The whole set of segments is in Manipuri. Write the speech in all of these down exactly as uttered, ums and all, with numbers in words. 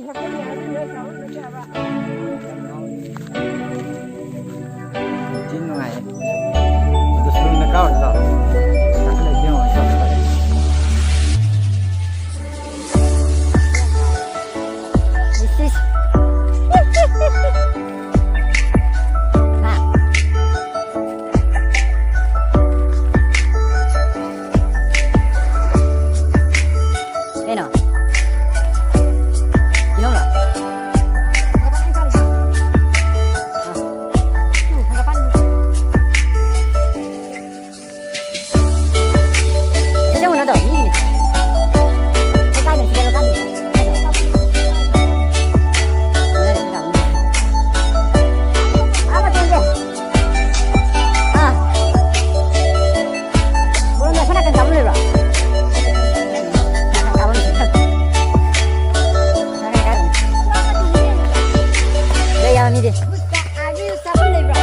ꯊꯤ ꯅꯨꯡꯉꯥꯏꯌꯦ꯫ ꯑꯗꯨ ꯁꯨꯝꯗ ꯀꯥꯎꯔꯤꯗꯣ꯫ ꯀꯥꯈꯠꯂꯛꯏꯁꯦ ꯌꯦꯡꯉꯣ, ꯏꯁ꯫ ꯏꯁ, ꯏꯁ꯫ ꯍꯥ꯫ ꯀꯩꯅꯣ? ꯀꯤꯍꯣꯝꯂꯣ? ꯁꯤꯗ ꯌꯦꯡꯉꯨ ꯅꯠꯇ꯭ꯔꯣ? ꯃꯤꯒꯤꯅꯦ꯫ ꯂꯩꯀꯥꯏꯗ ꯁꯤꯗ ꯂꯩꯀꯥꯏꯗ꯫ ꯑꯥ, ꯃꯇꯣꯟꯁꯦ꯫ ꯑꯥ꯫ ꯕꯣꯔꯣꯟꯗꯣ ꯑꯁꯣꯝ ꯅꯥꯀꯟ ꯀꯥꯐꯝ ꯂꯩꯕ꯭ꯔꯣ? ꯀꯥꯐꯝ ꯂꯩꯕ꯭ꯔꯣ? ꯂꯩ ꯌꯥꯕ ꯃꯤꯗꯤ꯫ ꯀꯥꯐꯝ ꯂꯩꯕ꯭ꯔꯣ?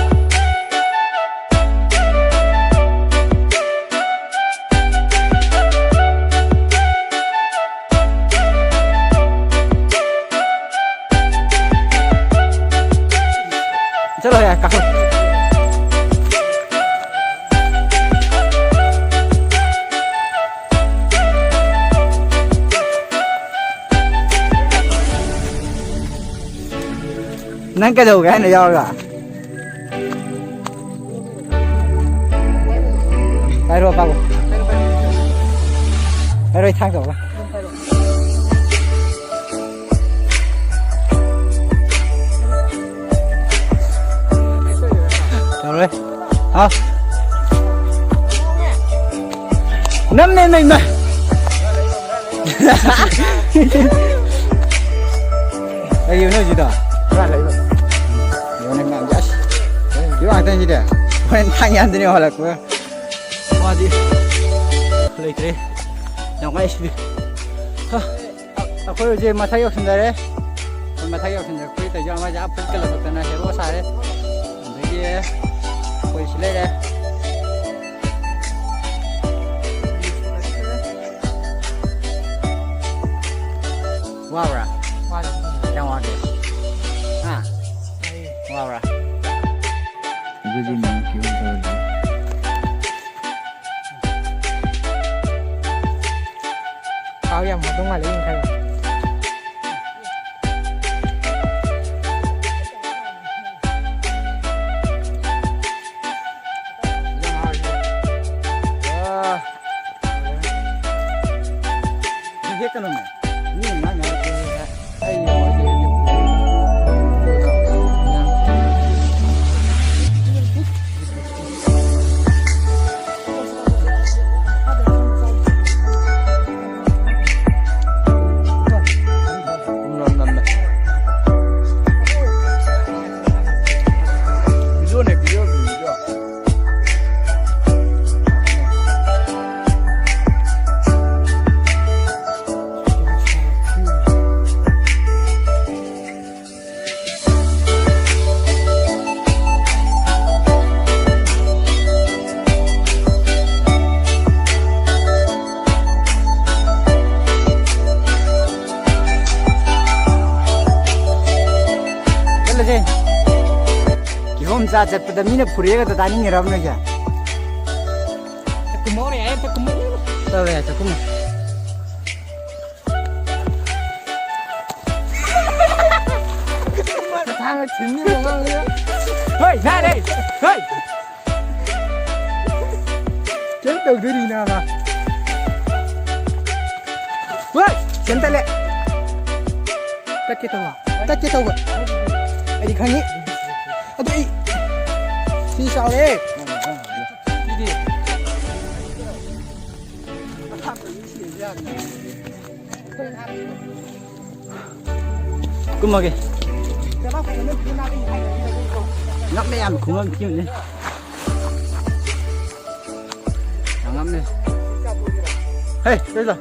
ꯆꯠꯂꯣ ꯌꯥꯔꯦ, ꯀꯥꯈꯠꯂꯣ꯫ ꯅꯪ ꯀꯩꯗꯧꯒꯦ ꯍꯥꯏꯅꯣ ꯌꯥꯎꯔꯒ? ꯄꯥꯏꯔꯣ, ꯄꯥꯏꯔꯣ꯫ ꯄꯥꯏꯔꯣ, ꯑꯩ ꯊꯥꯡ ꯇꯧꯔꯒ꯫ ꯇꯧꯔꯦ꯫ ꯍꯥꯎ꯫ ꯅꯝꯃꯦ, ꯅꯝꯃꯦ꯫ ꯀꯩꯒꯤꯅꯣ ꯍꯧꯖꯤꯛꯇꯣ? ꯈꯔ ꯂꯩꯕ꯫ ꯌꯦꯡꯉꯣꯅꯦ ꯃꯌꯥꯝꯁꯦ, ꯑꯁ꯫ ꯌꯦꯡꯉꯣ ꯉꯥꯛꯇꯅꯤ ꯁꯤꯗꯤ꯫ ꯍꯣꯔꯦꯟ ꯊꯥꯡ ꯌꯥꯟꯗꯣꯏꯅꯦ ꯍꯜꯂꯛꯄꯒ꯫ ꯃꯥꯗꯤ ꯂꯩꯇ꯭ꯔꯦ꯫ ꯌꯥꯝ ꯋꯥꯏ ꯁꯤꯗꯤ꯫ ꯍꯥ꯫ ꯑꯩꯈꯣꯏ ꯍꯧꯖꯤꯛ ꯃꯊꯛ ꯌꯧꯁꯤꯟꯖꯔꯦ꯫ ꯑꯩꯈꯣꯏ ꯃꯊꯛ ꯌꯧꯁꯤꯟꯖꯔꯦ꯫ ꯐꯨꯔꯤꯠ ꯇꯩꯖ ꯑꯃꯁꯦ ꯑꯥ ꯐꯨꯔꯤꯠꯀ ꯂꯧꯊꯣꯛꯇꯅ ꯍꯦꯔꯣ ꯁꯥꯔꯦ꯫ ꯑꯗꯒꯤ ꯑꯩꯈꯣꯏ ꯁꯤ ꯂꯩꯔꯦ꯫ ꯋꯥꯕ꯭ꯔꯥ? ꯋꯥꯗꯦ꯫ ꯍꯥ? ꯋꯥꯕ꯭ꯔꯥ? ꯑꯗꯨꯗꯤ ꯅꯪ ꯀꯤꯍꯣꯝ ꯆꯥꯔꯨꯁꯤ꯫ ꯊꯥꯎ ꯌꯥꯝ ꯍꯥꯞꯄ ꯃꯥꯜꯂꯦ, ꯌꯦꯡ ꯈꯜꯂꯣ꯫ ꯍꯦꯛꯀꯅꯣꯃꯦ꯫ ꯃꯤ ꯉꯥꯡ ꯉꯥꯡ ꯑꯩ ꯅꯝꯃꯦ꯫ ꯚꯤꯗꯤꯑꯣꯅꯦ, ꯚꯤꯗꯤꯑꯣ, ꯚꯤꯗꯤꯑꯣ꯫ ꯆꯠꯂꯁꯦ꯫ ꯀꯤꯍꯣꯝ ꯆꯥ ꯆꯠꯄꯗ ꯃꯤꯅ ꯐꯨꯔꯛꯑꯦꯒ ꯇꯥꯅꯤꯡꯉꯤꯔꯕ ꯅꯣꯏꯁꯦ? ꯆꯥꯛꯈꯨꯝ ꯍꯧꯔꯦ ꯍꯥꯏ, ꯆꯥꯛꯈꯨꯝ꯫ ꯇꯧꯔꯦ, ꯆꯥꯛꯈꯨꯝ꯫ ꯊꯥꯡꯅ ꯊꯤꯟꯅꯤ ꯃꯃꯥꯡꯗ꯫ ꯍꯣꯏ, ꯌꯥꯔꯦ꯫ ꯍꯣꯏ꯫ ꯀꯩꯝ ꯇꯧꯗꯣꯔꯤ ꯅꯥꯕ꯫ ꯍꯣꯏ, ꯀꯩꯝ ꯇꯠꯂꯦ꯫ ꯇꯠꯀꯦ ꯇꯧꯕ꯫ ꯇꯠꯀꯦ ꯇꯧꯕ꯫ ꯑꯩꯗꯤ ꯈꯪꯉꯤ꯫ ꯑꯗꯨ ꯑꯩ ꯁꯤ ꯆꯥꯎꯔꯦ꯫ ꯁꯤꯗꯤ꯫ ꯀꯨꯝꯃꯒꯦ꯫ ꯉꯝꯃꯦ, ꯌꯥꯝ ꯈꯨꯉꯝ ꯊꯤꯕꯅꯦ꯫ ꯌꯥꯝ ꯉꯝꯃꯦ꯫ ꯍꯦ, ꯆꯠꯂꯣ꯫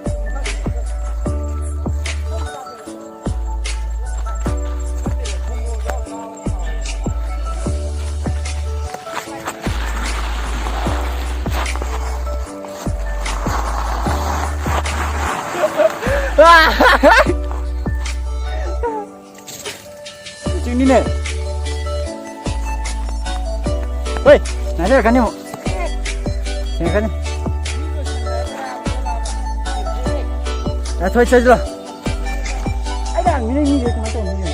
ꯃꯤꯅꯦ꯫ ꯍꯣꯏ, ꯉꯥꯏꯖꯔꯛꯀꯅꯤ ꯑꯃꯨꯛ꯫ ꯌꯦꯡꯉꯛꯀꯅꯤ꯫ ꯌꯥꯊꯣꯏ ꯆꯠꯂꯣ꯫ ꯑꯩꯅ ꯍꯪꯉꯤꯅꯦ ꯃꯤꯁꯦ ꯀꯃꯥꯏꯅ ꯇꯧꯅꯤ ꯌꯦꯡꯒꯦ꯫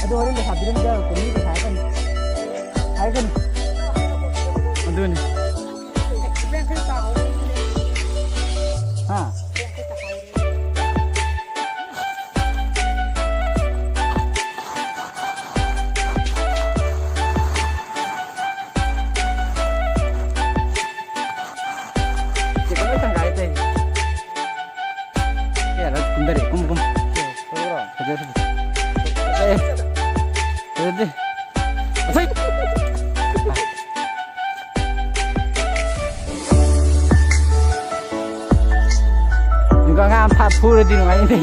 ꯑꯗꯣ ꯍꯣꯔꯦꯟ ꯄꯩꯁꯥ ꯄꯤꯔꯝꯗ ꯃꯤ ꯄꯩꯁꯥ ꯍꯥꯏꯔꯛꯀꯅꯤ꯫ ꯍꯥꯏꯔꯛꯀꯅꯤ꯫ ꯑꯗꯨꯅꯤ꯫ ꯍꯥ? ꯆꯦ, ꯀꯃꯥꯏ ꯇꯪꯈꯥꯏ ꯇꯧꯔꯤꯅꯣ? ꯑꯦ, ꯑꯗ ꯀꯨꯝꯗꯔꯦ, ꯀꯨꯝ, ꯀꯨꯝ꯫ ꯐꯖꯔꯦ, ꯐꯖꯔꯦ꯫ ꯐꯖꯔꯦ꯫ ꯐꯖꯗꯦ꯫ ꯑꯁꯩ! ꯅꯨꯡꯒ ꯉꯥ ꯐꯥ ꯐꯨꯔꯗꯤ ꯅꯨꯡꯉꯥꯏꯅꯤ꯫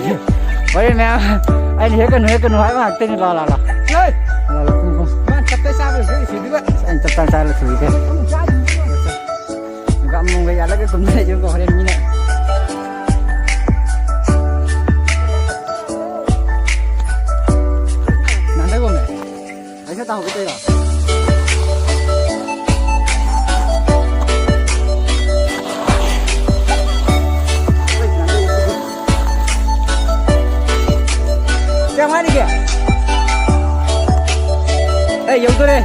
ꯍꯣꯔꯦꯟ ꯃꯌꯥꯝ ꯑꯩꯅ "ꯍꯦꯛꯀꯅꯨ, ꯍꯦꯛꯀꯅꯨ" ꯍꯥꯏꯕ ꯉꯥꯛꯇꯅꯤ꯫ ꯂꯥ, ꯂꯥ, ꯂꯥ꯫ ꯂꯥ, ꯂꯥ, ꯀꯨꯝ, ꯀꯨꯝ꯫ ꯃꯥ ꯇꯞꯇꯥꯏ ꯆꯥꯕ ꯂꯣꯏꯁꯤꯜꯂꯤ ꯁꯤꯗꯨꯒ꯫ ꯑꯁ, ꯑꯩꯅ ꯇꯞꯇꯥꯏ ꯆꯥꯔ ꯂꯣꯏꯁꯤꯜꯂꯤꯁꯦ꯫ ꯑꯃꯨꯛ ꯆꯥꯗ꯭ꯔꯤꯕꯣ? ꯅꯨꯡꯒ ꯑꯃꯨꯛꯒ ꯌꯥꯜꯂꯒ ꯀꯨꯝꯊꯔꯛꯏꯁꯦ ꯍꯣꯔꯦꯟ ꯃꯤꯅ꯫ ꯅꯥꯟꯊꯒꯣꯝꯅꯦ꯫ ꯄꯩꯁꯥ ꯇꯥꯍꯧꯒꯦ ꯇꯧꯔꯤꯔꯣ? ꯀꯌꯥꯝ ꯋꯥꯠꯂꯤꯒꯦ? ꯑꯦ, ꯌꯧꯗꯣꯔꯦ꯫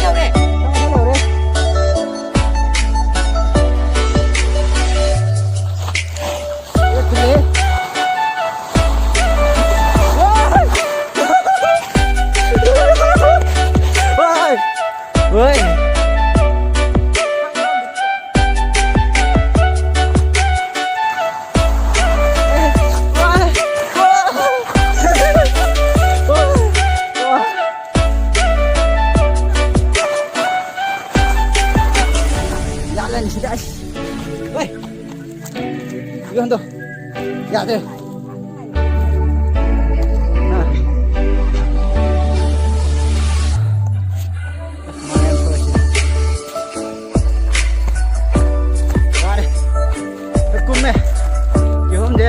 ꯌꯧꯔꯦ꯫ ꯌꯥꯜꯂꯅꯤ ꯁꯤꯗ, ꯑꯁ꯫ ꯍꯣꯏ꯫ ꯏꯕꯣꯟꯗꯣ꯫ ꯌꯥꯗ꯭ꯔꯦ꯫ ꯑꯥ꯫ ꯑꯁ, ꯃꯥ ꯌꯥꯝ ꯊꯣꯛꯂꯛꯈꯤꯅꯦ꯫ ꯋꯥꯔꯦ꯫ ꯀꯨꯝꯃꯦ꯫ ꯀꯤꯍꯣꯝꯁꯦ꯫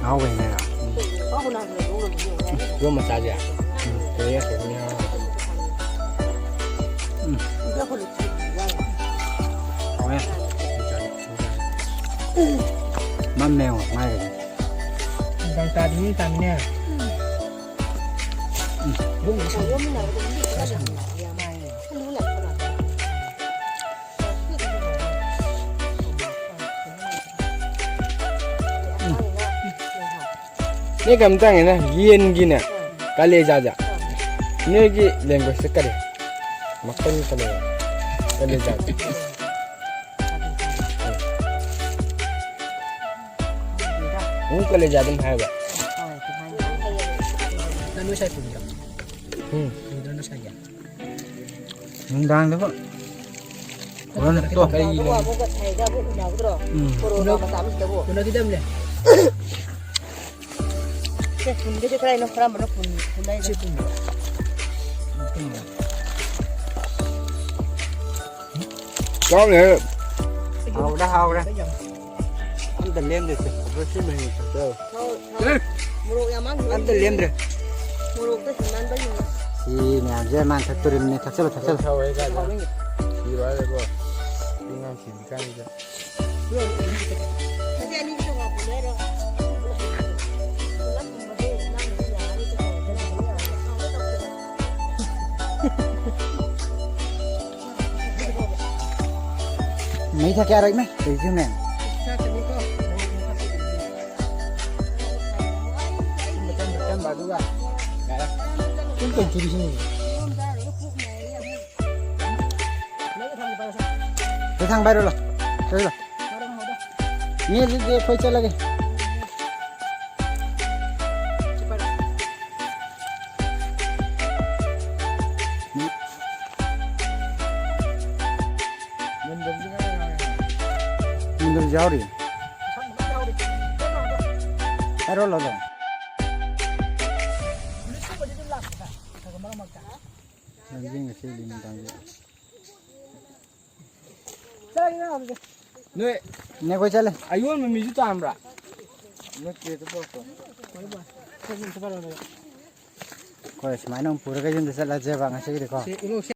ꯍꯥꯎꯕꯅꯦ꯫ ꯌꯣꯝ ꯃꯆꯥꯁꯦ꯫ ꯎꯝ, ꯀꯩꯅꯣ ꯌꯥꯝ ꯐꯕꯅꯦ꯫ ꯎꯝ꯫ ꯍꯥꯎꯋꯦ꯫ ꯃꯝꯃꯦ ꯌꯦꯡꯉꯣ ꯃꯥꯏꯒꯁꯦ꯫ ꯅꯨꯡꯗꯥꯡ ꯇꯥꯗ꯭ꯔꯤꯉꯩ ꯇꯥꯃꯤꯟꯅ꯫ ꯎꯝ꯫ ꯅꯣꯏ ꯀꯩꯅꯣꯝꯇ ꯍꯪꯒꯦꯅꯦ, ꯌꯦꯟꯒꯤꯅꯦ, ꯀꯂꯦꯖꯥꯁꯦ꯫ ꯅꯣꯏꯒꯤ language ꯀꯔꯤ? ꯃꯈꯜ ꯀꯂꯦꯖꯥ꯫ ꯀꯂꯦꯖꯥ꯫ ꯑꯃꯨꯛ ꯀꯂꯦꯖꯥ ꯑꯗꯨꯝ ꯍꯥꯏꯕ꯫ ꯅꯪ ꯅꯣꯏ ꯁꯥꯏ ꯄꯨꯕꯤꯔꯣ? ꯎꯝ꯫ ꯄꯨꯗ꯭ꯔꯣ ꯅꯣꯏ ꯁꯥꯏꯒꯤ? ꯅꯨꯡꯗꯥꯡꯗꯕꯨ꯫ ꯀꯣꯔꯣꯅꯥ ꯇꯣ꯫ ꯀꯔꯤ ꯂꯩ? ꯎꯝ꯫ ꯀꯣꯔꯣꯅꯥ ꯃꯇꯝꯁꯤꯗꯕꯨ꯫ ꯎꯅꯈꯤꯗꯕꯅꯦ꯫ ꯁꯦ, ꯄꯨꯟꯒꯦꯁꯦ ꯈꯔ ꯍꯦꯟꯅ ꯀꯔꯝꯕꯅ ꯄꯨꯟ-, ꯄꯨꯟꯅꯩꯅꯣ? ꯁꯤ ꯄꯨꯟꯕ꯫ ꯆꯥꯎꯔꯦ꯫ ꯍꯥꯎꯔꯦ, ꯍꯥꯎꯔꯦ꯫ ꯑꯝꯇ ꯂꯦꯝꯗꯦ ꯁꯦ꯫ ꯑꯩꯈꯣꯏ ꯁꯤ ꯃꯍꯤ ꯊꯛꯆꯕ꯫ ꯊꯥꯎ, ꯊꯥꯎ꯫ ꯃꯣꯔꯣꯛ ꯌꯥꯝ ꯃꯥꯡꯈꯤꯕ ꯑꯝꯇ ꯂꯦꯝꯗ꯭ꯔꯦ꯫ ꯃꯣꯔꯣꯛꯇ ꯍꯤꯡꯃꯟꯕꯒꯤꯅꯤ꯫ ꯁꯤ ꯃꯌꯥꯝꯁꯦ ꯃꯥꯅ ꯊꯛꯇꯣꯔꯤꯕꯅꯤ꯫ ꯊꯛꯆꯜꯂꯨ, ꯊꯛꯆꯜꯂꯨ꯫ ꯊꯛꯆꯜꯂꯨ, ꯊꯛꯆꯜꯂꯨ꯫ ꯍꯥꯎꯕꯅꯤ꯫ ꯁꯤꯔꯣ ꯍꯥꯏꯔꯦꯀꯣ꯫ ꯁꯤ ꯑꯉꯥꯡ ꯁꯤꯗ꯭ꯔꯤꯀꯥꯟꯁꯤꯗ꯫ ꯃꯆꯦ ꯑꯅꯤꯁꯤꯗ ꯉꯥꯏꯈꯣ ꯂꯩꯔꯣ꯫ ꯄꯨꯂꯞ ꯀꯨꯝꯕꯗꯣ ꯅꯪꯅꯗꯤ ꯌꯥꯔꯅꯤ, ꯀꯩꯗꯧꯔꯒꯦ? ꯃꯩ ꯊꯥ ꯀꯌꯥ ꯔꯛꯃꯦ? ꯀꯩꯁꯨꯅꯦ꯫ ꯁꯨꯝ ꯀꯩ ꯆꯨꯔꯤꯁꯤꯅꯤ? ꯁꯤ ꯊꯥꯡ ꯄꯥꯏꯔꯣ ꯂꯥꯎ꯫ ꯆꯠꯂꯣ꯫ ꯃꯤ ꯑꯗꯨꯗꯤ ꯑꯩꯈꯣꯏ ꯆꯠꯂꯒꯦ꯫ ꯃꯨꯟꯗꯕꯁꯨ ꯌꯥꯎꯔꯤ꯫ ꯍꯥꯏꯔꯣ ꯂꯥꯎ꯫ ꯂꯝꯖꯦꯟꯒ ꯆꯦꯜꯂꯤ ꯅꯨꯡꯗꯥꯡꯗ꯫ ꯅꯣꯏ ꯅꯦ ꯑꯩꯈꯣꯏ ꯆꯠꯂꯦ꯫ ꯑꯌꯣꯟꯕ ꯃꯤꯁꯨ ꯇꯥꯝꯕ꯭ꯔꯥ? ꯑꯩꯈꯣꯏ ꯁꯨꯃꯥꯏꯅ ꯑꯃꯨꯛ ꯄꯨꯔꯒ ꯌꯨꯝꯗ ꯆꯠꯂꯁꯦꯕ ꯉꯁꯤꯒꯤꯗꯤꯀꯣ꯫